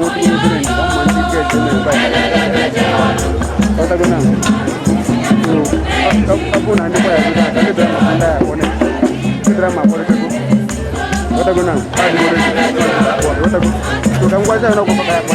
nwetụgo obere ndidi, ama ndị ike na-ebe a. Ghọtago na? So, ọ bụrụ na ndị kwaya bido aka, ndị drama, ndị agha akpọ ndị drama akpọrịtago. Ghọtago na? Ha adịgo ready. Ghọtago? So ka m gwazi ya na ọgwụ ka ya akpọ.